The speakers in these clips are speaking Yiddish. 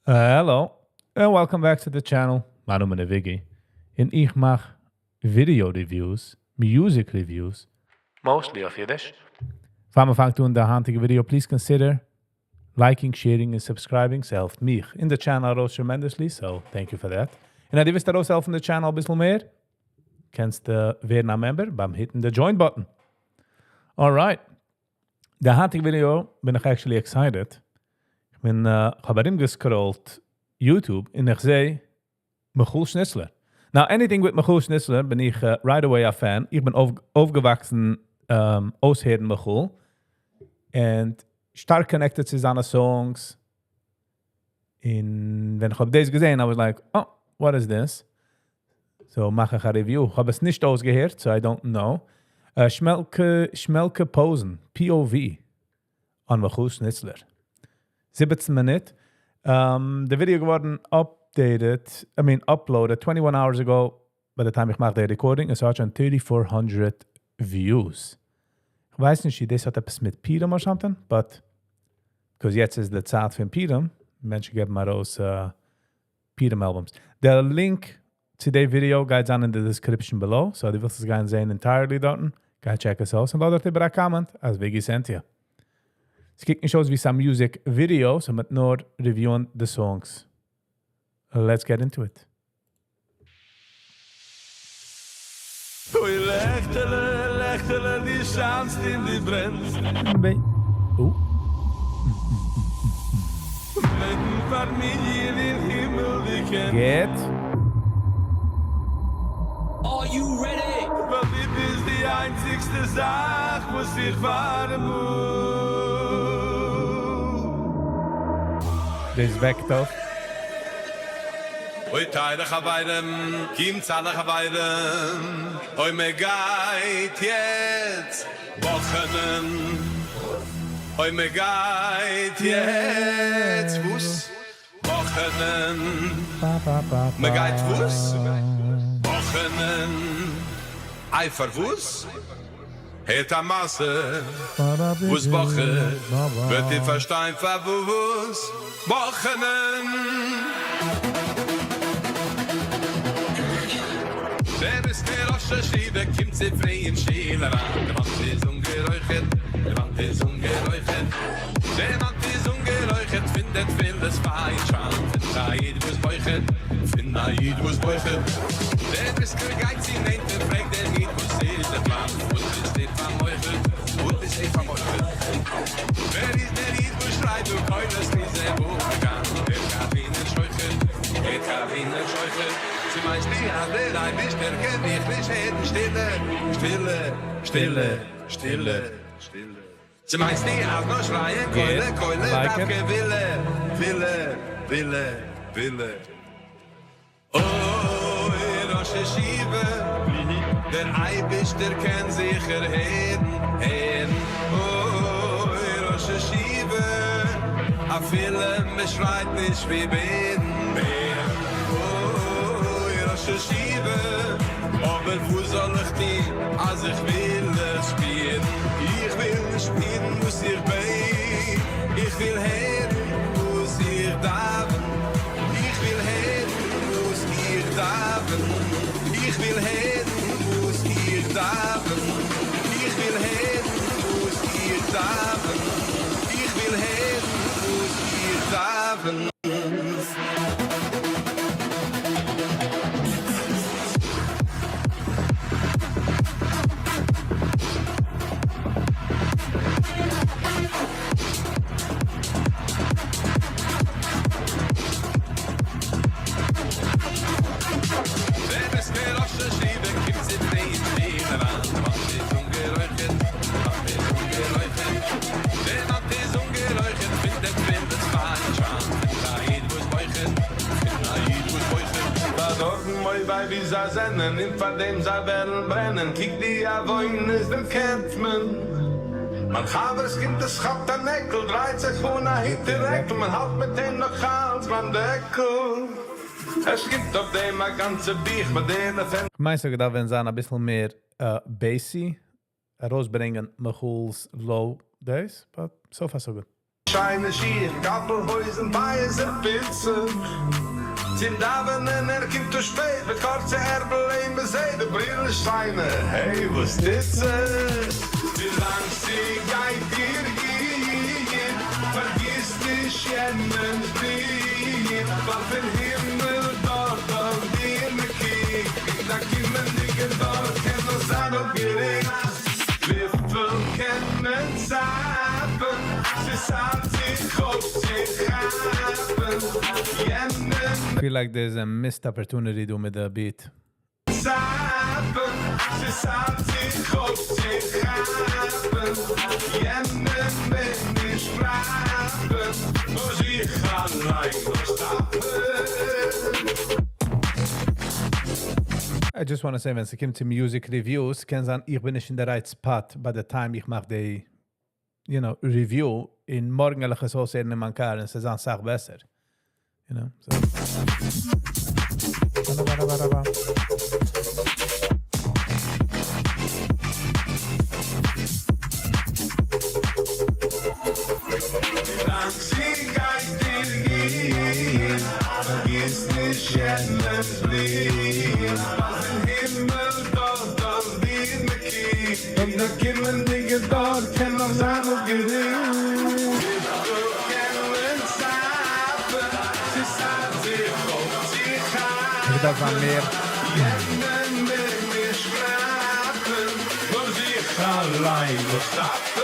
Hello, and welcome back to the channel. מיין נאמען איז Viggy, און איך מאך video reviews, music reviews, mostly אויף אידיש. פאר מען פאנגט אן די היינטיגע video, please consider liking, sharing און subscribing, ס'העלפט מיך און די channel ארויס tremendously, so thank you for that. און אז דו ווילסט ארויסהעלפן די channel אביסל מער, קענסטו ווערן א member ביים hit ן די join button. Alright. די היינטיגע ווידיאו בין איך actually excited. איך בין, איך האב ארומגע scroll ט YouTube און איך זעה Michoel Schnitzler. Now anything with Michoel Schnitzler בין איך right away א fan. איך בין אויפגעוואקסן אויסהערן Michoel און שטארק connected צו זיינע songs. און ווען איך האב דאס געזען I was like, oh, what is this? So מאך איך א review. איך האב עס נישט אויסגעהערט, so I don't know. שמעלקע, שמעלקע פאוזן, POV, on Michoel Schnitzler. 17 מינוט. די ווידיאו געווארן updated, I mean uploaded 21 hours ago, by the time איך מאך די recording, עס האט שוין 3400 views. איך ווייס נישט, דאס האט עפעס מיט פורים or something, but because יעצט איז די צייט פון פורים, מענטשן געבן ארויס פורים albums. דער link צו די ווידיאו גייט זיין אין די description below, so דו ווילסט עס גיין זען entirely דארטן, גיי check עס אויס און לאז דארט איבער א comment, אז Viggy sent you. עס קוקט נישט אויס ווי some music video, so מ'וועט נאר review ען די songs. Let's get into it. אוי לעכטעלע, לעכטעלע, דו שיינסט און דו ברענסט. Oh. בעטן פאר מיר אין הימל דו קענסט. גוט. Are you ready? ווייל דו ביסט די איינציגסטע זאך וואס איך פארמאג. דאס וועקט אויף. אוי טייערע חברים, קומטס אלע חברים, אוי מען גייט יעצט וואכענען, אוי מען גייט יעצט וואס? וואכענען, מען גייט וואס? וואכענען, איי פארוואס? הערט א מעשה וואס באכע וועט איר פארשטיין פארוואס באכענען. דער ריסקער ראש ישיבה קומט צופרי אין שול אריין, די וואנט איז אנגערויכערט, די וואנט איז אנגערויכערט, די וואנט איז אנגערויכערט פון די תפילות פייער שיין, פון א איד וואס בויכעט, פון א איד וואס בויכעט. דער בריסקער גייט צו נענטער פרעגט דער איד וואס איז דער פלאן, וואס ביסטו פארמוח'ט, וואס ביסטו פארמוח'ט. ווער איז דער איד וואס שרייט דא קולות מי זה בא מכאן, דער קארלינער שוחט, דער קארלינער שוחט. צו מיינסטו אז דער אייבישטער קען מיך נישט הערן שטילע, שטילע, שטילע, שטילע, שטילע. צו מיינסטו אז נאר שרייען קוילע קוילע דווקא ווילע ווילע ווילע ווילע אוי ראש ישיבה דער אייבישטער קען זיכער הערן הערן אוי ראש ישיבה אפילו מען שרייט נישט ווי בערן בערן אוי ראש ישיבה אבער וואס זאל איך טון אז איך וויל עס שפירן, איך וויל שפירן וואס איך בעט, איך וויל הערן וואס איך דאווען, איך וויל הערן וואס איך דאווען, איך וויל הערן וואס איך דאווען, איך וויל הערן וואס איך דאווען, איך וויל הערן וואס איך דאווען. פארדארבן אוי וויי ווי זיי זענען און פאר דעם זיי וועלן ברענען קוק די עוונות דערקענט מען מיין חבר'ס קינד עס כאפט אן עקל דרייט זיך אן א היט און רעקל מען האלט מיט אים נאך אלץ ביים דעקל עס קומט אויף דעם א גאנצע בוך מאדערנע פענ. כ'מיין ס'האט געדארפט ווען זיין אביסל מער bassy ארויסברענגען מיכאל'ס low days, but so far so good. שיינע שיך, גאפל הויזן, פיאות און פיצעך. צום דאווענען ער קומט צו שפעט, מיט קורצע ערבל אים מ'זעט די ברילן שיינע, העי וואס טוט זיך? ווילאנג ס'גייט דיר גוט, פארגיס נישט יענעמס בלוט, ווייל פון הימל דארט אויף דיר מ'קוקט, און דיין קומענדיגע דור קען נאך זיין אפגערוקט. וויפיל קען מען צאפן? ס'איז צייט זיך אויפצוכאפן. יענעם Feel like there's a missed opportunity דא מיט די beat. צאפן, ס'איז צייט זיך אויפצוכאפן. יענעם מער נישט פראפן, נאר זיך אליין סטאפן. I just want to say, ווען ס'קומט צו music reviews, קען זיין, איך בין נישט אין די right spot by the time איך מאך די review. און מארגן וועל איך עס אויסהערן אין מיין car און ס'איז א סאך בעסער. So. Ba-da-ba-da-ba-da-ba. ווילאנג ס'גייט דיר גוט, פארגיס נישט יענעמס בלוט, ווייל פון הימל דארט אויף דיר מ'קוקט, און דיין קומענדיגע דור קען נאך זיין אפגערוקט. וויפיל קען מען צאפן? ס'איז צייט זיך איך דארף זיין מער. יענעם מער נישט פראפן, נאר זיך אליין סטאפן.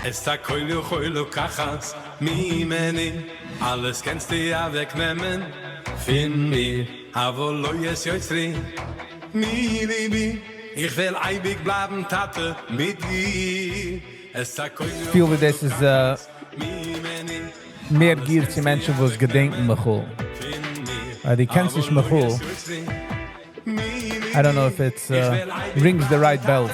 את הכל יכול לקחת ממני, אלעס קענסטו אוועקנעמען פון מיר, אבל לא את יוצרי מלבי, איך וויל אייביג בלייבן טאטע מיט דיר. את הכל Feel ווי דאס איז מער geared צו מענטשן וואס געדענקען Michoel. ווייל דו קענסט נישט Michoel. I don't know if it's rings the right bells.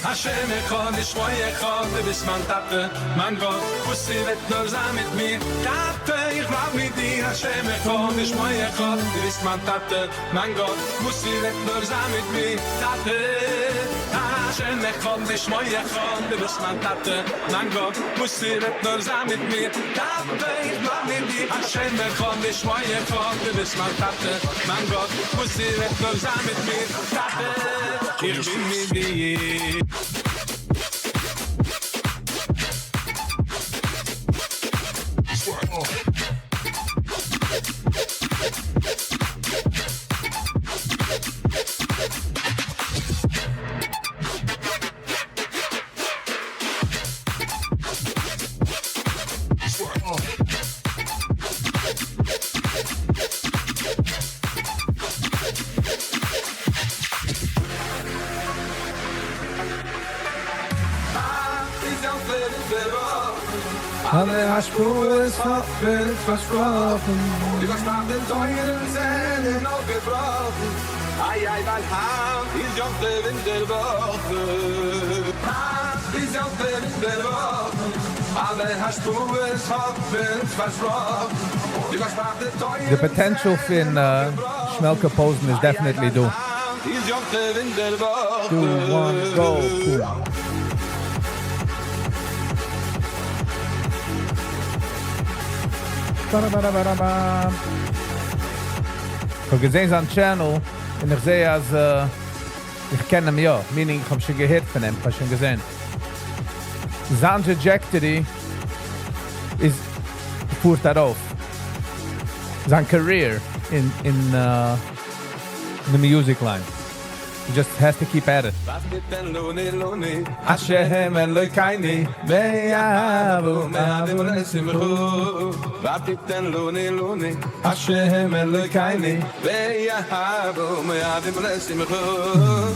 השם אחד ושמו אחד, דו ביסט מיין טאטע, מיין גאט, וואס ס'וועט נאר זיין מיט מיר, טאטע, איך בלייב מיט דיר. השם אחד ושמו אחד, דו ביסט מיין טאטע, מיין גאט, וואס ס'וועט נאר זיין מיט מיר, טאטע. השם אחד ושמו אחד, דו ביסט מיין טאטע, מיין גאט, וואס ס'וועט נאר זיין מיט מיר, טאטע, איך בלייב מיט דיר. השם אחד ושמו אחד, דו ביסט מיין טאטע, מיין גאט, וואס ס'וועט נאר זיין מיט מיר, טאטע, איך בין מיט דיר. אלע השפעות האבן פארשפראכן. די פארשפארטע טויערן זענען אויפגעבראכן. איי איי, ווייל היינט איז יום טוב אין דער וואך. היינט איז יום טוב אין דער וואך. אלע השפעות האבן פארשפראכן. די פארשפארטע טויערן The potential פון Shmelke Posen is definitely דא. איז יום טוב אין דער וואך. 2, 1, go. Boom. Ba-da-ba-da-ba-da-ba. איך האב געזען זיין channel און איך זע אז איך קען אים יא, meaning איך האב שוין געהערט פון אים, איך האב שוין געזען. זיין trajectory איז פארט ארויף. זיין career in the music line. He just has to keep at it. השם אלוקינו ותתן לנו לנו השם אלוקינו ומועדים לשמחה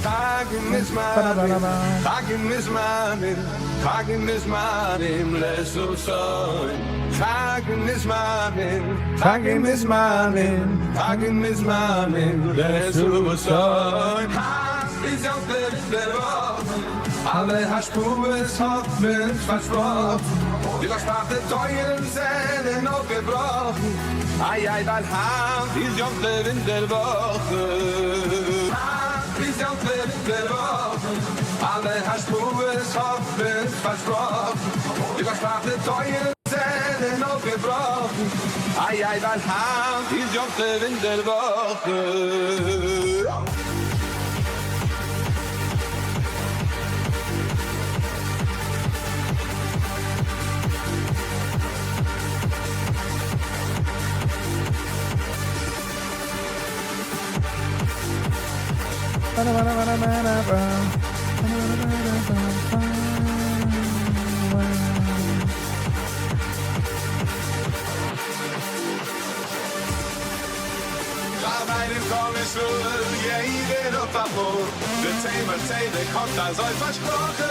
חגים וזמנים חגים וזמנים חגים וזמנים לששון חגים וזמנים חגים וזמנים חגים וזמנים לששון איז יום טוב אין דער וואך אלע השפעות האט מען פארשפראכן די פארשפארטע טויערן זענען אויפגעבראכן איי איי ווייל היינט איז יום טוב אין דער וואך היינט איז יום טוב אין דער וואך אלע השפעות האט מען פארשפראכן די פארשפארטע טויערן זענען אויפגעבראכן איי איי ווייל היינט איז יום טוב אין דער וואך. חברים כל ישראל יעדער אויף אמאל דער צמח צדק האט אזוי פארשפראכן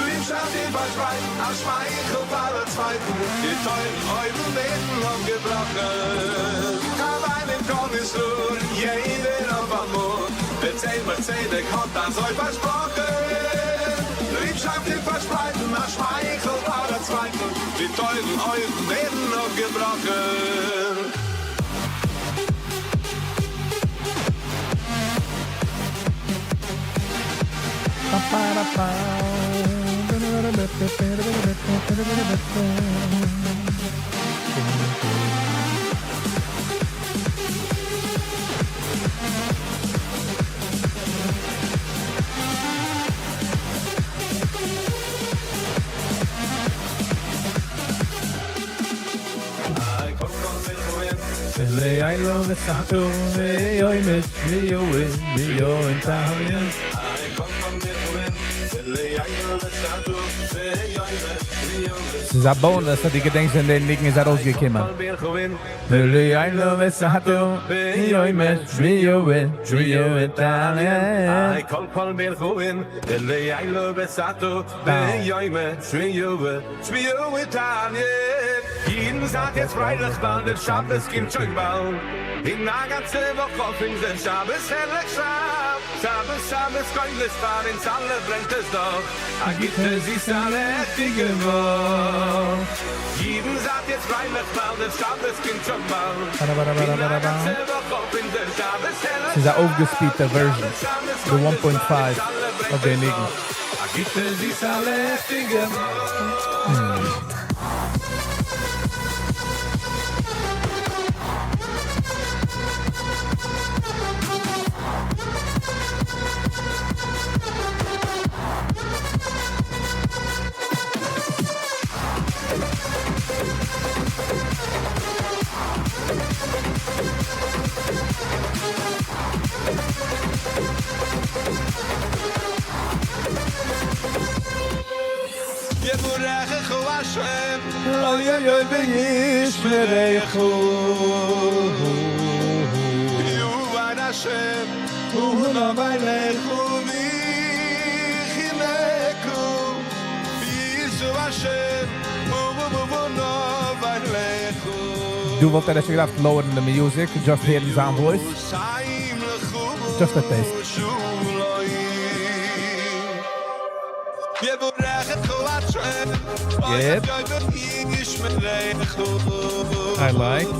ליבשאפט צו פארשפרייטן א שמייכל פאר א צווייטן די טויערן אויבן ווערן אויפגעבראכן חברים כל ישראל יעדער אויף אמאל דער צמח צדק האט אזוי פארשפראכן ליבשאפט צו פארשפרייטן א שמייכל פאר א צווייטן די טויערן אויבן ווערן אויפגעבראכן. ס'איז א bonus אז דו געדענקסט ווען דער ניגון איז ארויסגעקומען. אידן זייט יעצט פרייליך ווייל דער שבת קומט שוין באלד און א גאנצע וואך אויף אונזער שבת הערליך שב שבת שבת קודש פאר אונז אלע ברענגט עס דאך א גוטע זיסע לעכטיגע וואך אידן זייט יעצט פרייליך ווייל דער שבת קומט שוין באלד און א גאנצע וואך אויף אונזער שבת הערליך ס'איז א שב אויפגעספידטע version, שבת שבת די קודש one point פאר אונז five אלע אויף ברענגט די עס ניגון. דאך א גוטע זיסע לעכטיגע וואך. דא וואלט ער אפשר געדארפט lower ן די music, just הערן זיין voice. Just a taste. Yep. I like.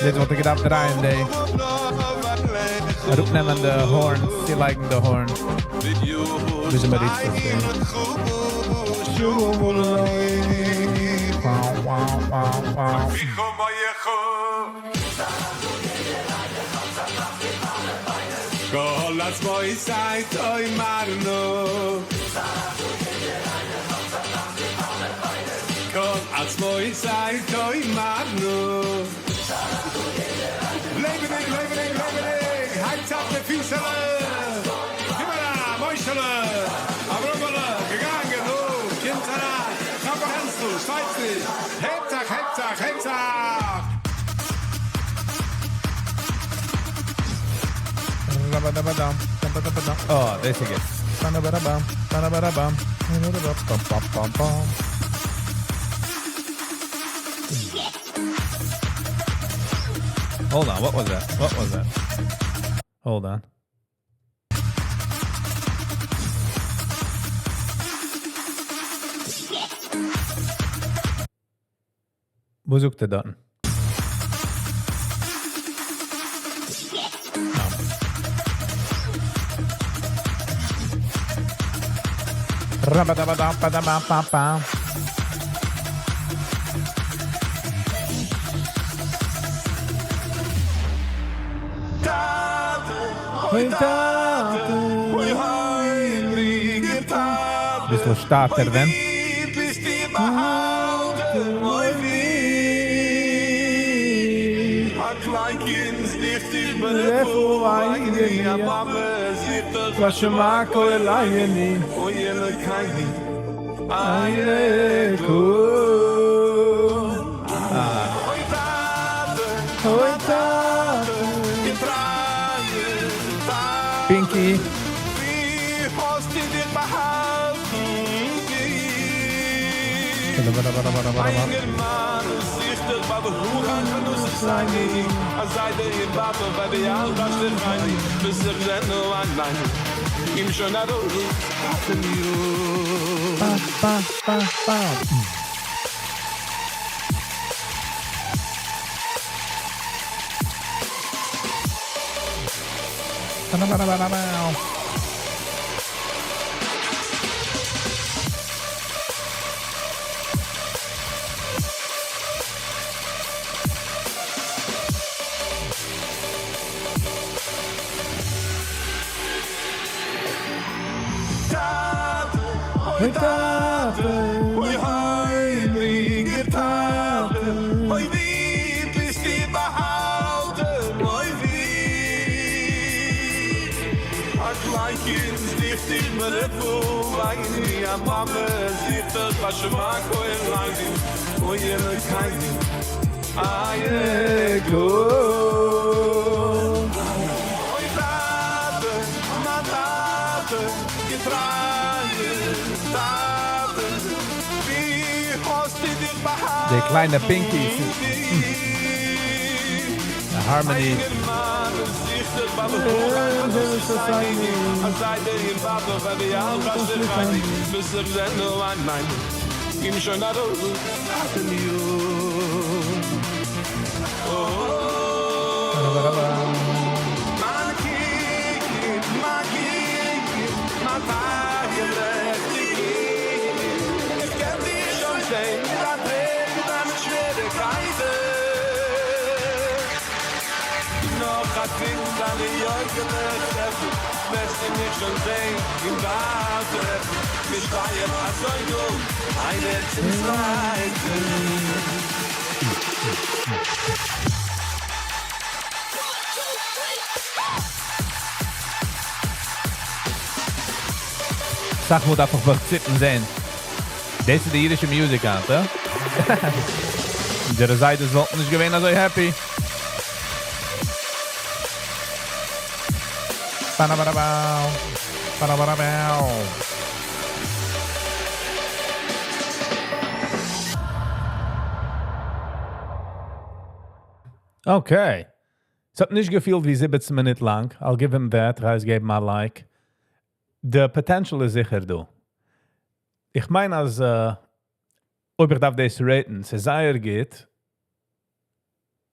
דאס וואלט איך געדארפט דרייען, די. אראפנעמען די horn, צולייגן די horn. וויאזוי מען רופט עס דען? Wow, wow, wow, wow. כל עצמותי תאמרנה. עצמותי תאמרנה. לעבעדיג לעבעדיג לעבעדיג! הייבטס אויף די פיסעלעך! קום אריין מוישעלע! אברהמעלע! געגאנגען נו! קומטס אריין! כאפ א הענטל! שטייטס נישט! הייבט זיך הייבט זיך הייבט זיך! אה, דאס איז גוט. Hold on, what was that? What was that? Hold on. וואס זאגט ער דארטן? ביסל שטאטער ווען. פינקי. די קליינע פינקיס. די הארמאני. אסאך מאל דארף איך מיך ציפן זעהן. דאס איז די אידישע music היינט, הא? אונזערע זיידעס וואלטן נישט געווען אזוי happy. Okay. ס'האט נישט געפילט ווי זיבעצן מינוט לאנג, I'll give him that, כ'הייס געבן א like. די potential איז זיכער דא. איך מיין אז אויב איך דארף דאס rate ן, ס'איז זייער גוט,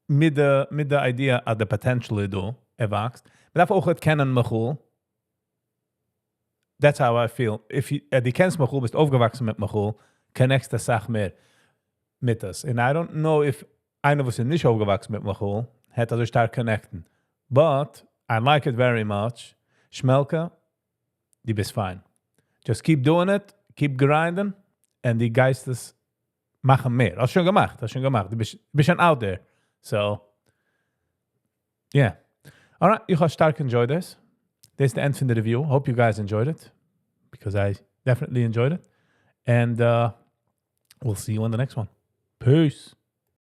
מיט די מיט די idea אז די potential איז דא, ער וואקסט. מ'דארף אויכעט קענען מיכאל. That's how I feel. If you, דו קענסט מיכאל, ביסט אויפגעוואקסן מיט מיכאל, connect סט אסאך מער מיט עס. און I don't know if איינער וואס איז נישט אויפגעוואקסן מיט מיכאל, העט אזוי שטארק connect ן. But, I like it very much. שמעלקע, דו ביסט פיין. Just keep doing it, keep grinding, און דו גייסט עס. מאכן מער. האסט שוין געמאכט, האסט שוין געמאכט. דו ביסט, ביסט שוין out there. So, yeah. Alright, איך האב שטארק enjoyed this. This is the end פון the review. Hope you guys enjoyed it, because I definitely enjoyed it. And we'll see you in the next one. Peace.